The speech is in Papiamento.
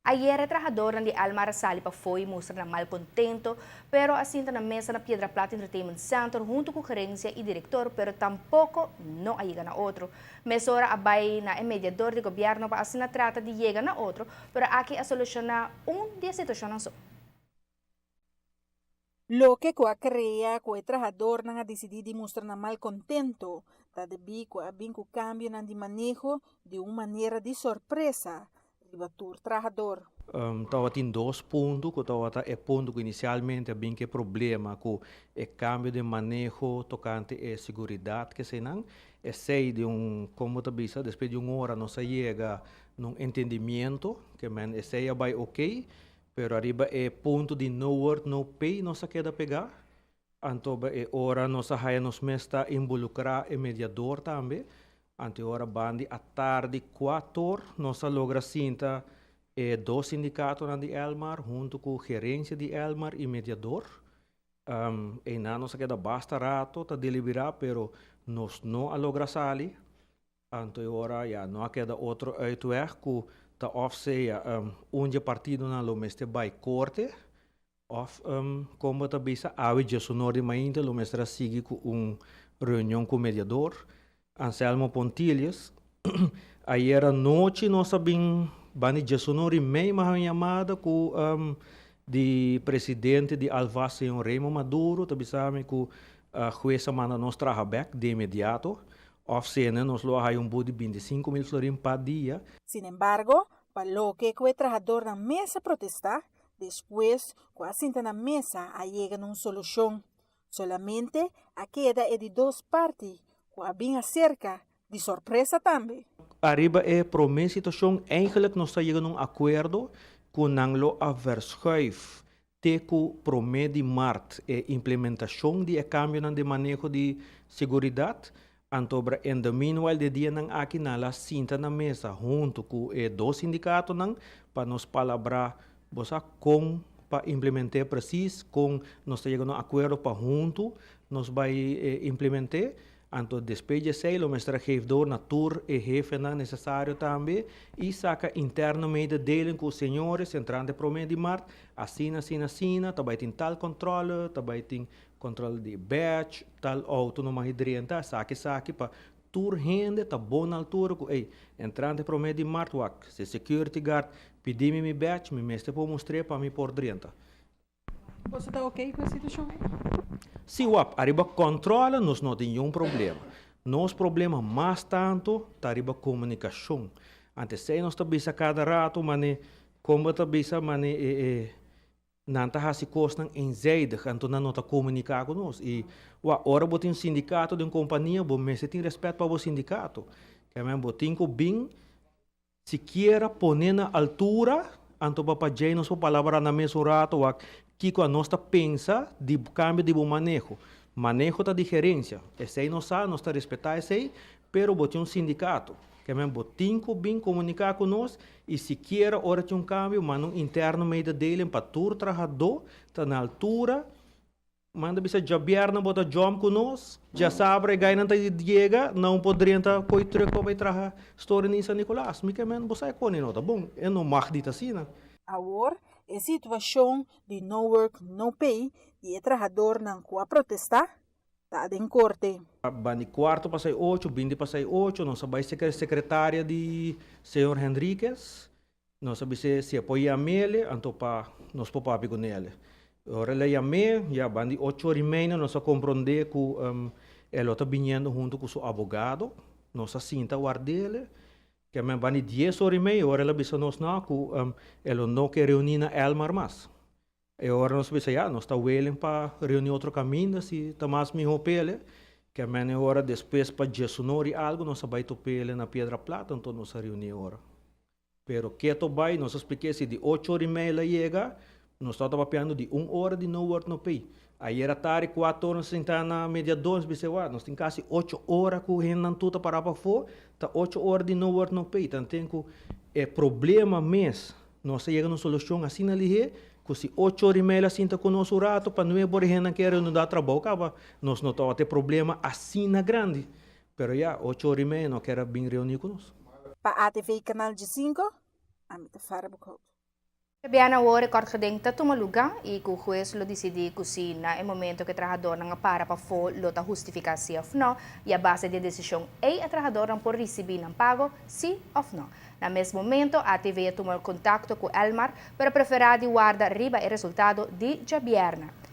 Ayera e trahadornan di Elmar a sali pafó i mustra nan malkontento, pero a sinta na mesa na Piedra Plat Entertainment Center huntu ku gerensia i direktor, pero tampoko no a yega na otro. Mesora a bai na e mediador di gobièrnu pa asina trata di yega na otro, pero aki a solushoná un di e situashonnan so. Loke ku a krea ku e trahadornan a disidí di mustra nan malkontento ta debí ku a bin ku kambionan di maneho di un manera di sorpresa riba tur trahador. Tabatin dos punto ku tabata e punto ku inisialmente a bin ku e problema ku e kambio di maneho tokante e seguridat kesenan. Esei di un komo ta bisa despues di un ora nos a yega na un entendimiento ke men esei a bai oke. Pero ariba e punto di no work no pay nos a keda pegá, anto ba e ora nos a haya nos mes ta involucrá e mediador tambe, anto e ora bandi atardi cuator nos a logra sinta e dos sindicatonan di Elmar hunto cu gerencia di Elmar y mediador. Eynan nos a keda basta rato ta deliberá pero nos no a logra sali. Anto e ora ya no a keda otro uitweg ku ta òf sea un dje partidonan lo mester bai korte òf kon bo ta bisa awe djesunor di mainta lo mester a sigui ku un reunion ku mediador Anselmo Pontilius. Ayer anochi nos a bin banda di djesunor i mei mas un yamada ku di presidente di Alvas señor Raymond Maduro ta bisa mi ku hues a manda nos traha bek de inmediato. Of sene nos lo a haya un but di 25.000 florin pa dia. Sin embargo, pa loke ku e trahadornan mes a protestá, despues ku a sinta na mesa a yega na un solushon. Solamente a keda e di dos parti ku a bin aserka di sorpresa tambe. Ariba e prome situashon eigenlijk nos ta yega na un akuerdo ku nan lo a verschuif Te ku promé di mart e implementashon di e kambionan den maneho di seguridat, antobra in the meanwhile de dianan aki nan la sinta na mesa huntu ku e dos sindikatonan pa nos palabrá bo sa kon pa implement'é presis, kon nos ta yega na un akuerdo pa huntu nos bai implement'é. Anto despues di esei lo mester a geef door na tur e hefenan necesario tambe y saca interno mededeling cu señores entrante prome di mart asina asina asina ta bay tin tal controle, ta bay tin controle di badge, tal auto no mag drenta, esaki esaki pa tur hende ta bon na altura cu ey entrante prome di mart wak si security guard pidi mi mi badge mi mester por mustr'e pa mi por drenta. Boso ta ok ku e situashon ei? Si wap, ariba kòntròle nos no tin niun problema. Nos problema mas tantu ta riba komunikashon. Antes esei nos ta bisa kada ratu mane kon bo ta bisa mane e e nan ta hasi kosnan eenzijdig anto nan no ta komuniká ku nos. I wak ora bo tin un sindikato den kompania bo mester tin rèspèt pa bo sindikato. Kèmen bo tin ku bin Sikiera pone na altura, anto pa djei nos por palabra na mesun rato wak kiko anos ta pensa di kambio di bo maneho. Maneho ta di gerencia, esei nos sa, nos ta respeta esei, pero bo tin un sindicato, ke men bo tin ku bin komunika ku nos i sikiera ora tin un kambio manda un interno mededeling pa tur trahadó ta na altura. Manda bisa djabièrnè bo ta jòm ku nos, djasabra e gainan ta yega, nan por drenta koe trùk pa bai traha story ni San Nicolas. Mi ke men, bo sa e koni no ta bon, e no mag di ta asina. Awor e situashon di no work no pay di e trahadornan ku a protestá ta den korte. Bandi kuarto pasai ocho, binti pasai ocho, nos a bai serka e sekretaria di señor Henriquez. Nos a bis'é si e por yam'é anto pa nos por papia ku nel. Ora el a yam'é, ya banda di ocho ora i meina nos a komprondé ku e lo ta biniendo huntu ku su abogado. Nos a sinta ward'é. Kèmen banda di dies ora i mei ora el a bisa nos no ku e lo no ke reuní na Elmar mas. E ora nos a bisa ya, nos ta willing pa reuní otro kaminda si ta mas mihó p'el. Kèmen e ora despues pa diesunor i algu nos a bai top'é na Piedra Plata anto nos a reuní e ora. Pero keto bai nos a splik'é si di ocho ora i mei el a yega, nos tabata papiando di un ora di no work no pay. Ayer atardi kuater ora nos a sinta na media dos, nos bisa wak, nos tin kasi ocho ora ku hendenan tur ta pará pafó, ta ocho ora di no work no pay. Tanten ku e problema mes nos a yega na un solushon asina lihé ku si ocho ora i mei el a sinta ku nos un rato pa nuebe ora hendenan ke reanudá trabou kaba, nos no tabata e problema asina grandi. Pero ya, ocho ora i media no kier a bin reuní ku nos. Pa ATV Canal 5, ami ta Farah Boekhout. Biana awor kort geding ta tuma lugar y cu hues lo dicidi cu si na e momento cu e trahadornan a para pafo lo ta hustifica si of no y a base di e decision ey e trahadornan por ricibi nan pago si of no. Na mes momento ATV a tuma contacto cu Elmar, pero prefera di warda riba e resultado di diabierna.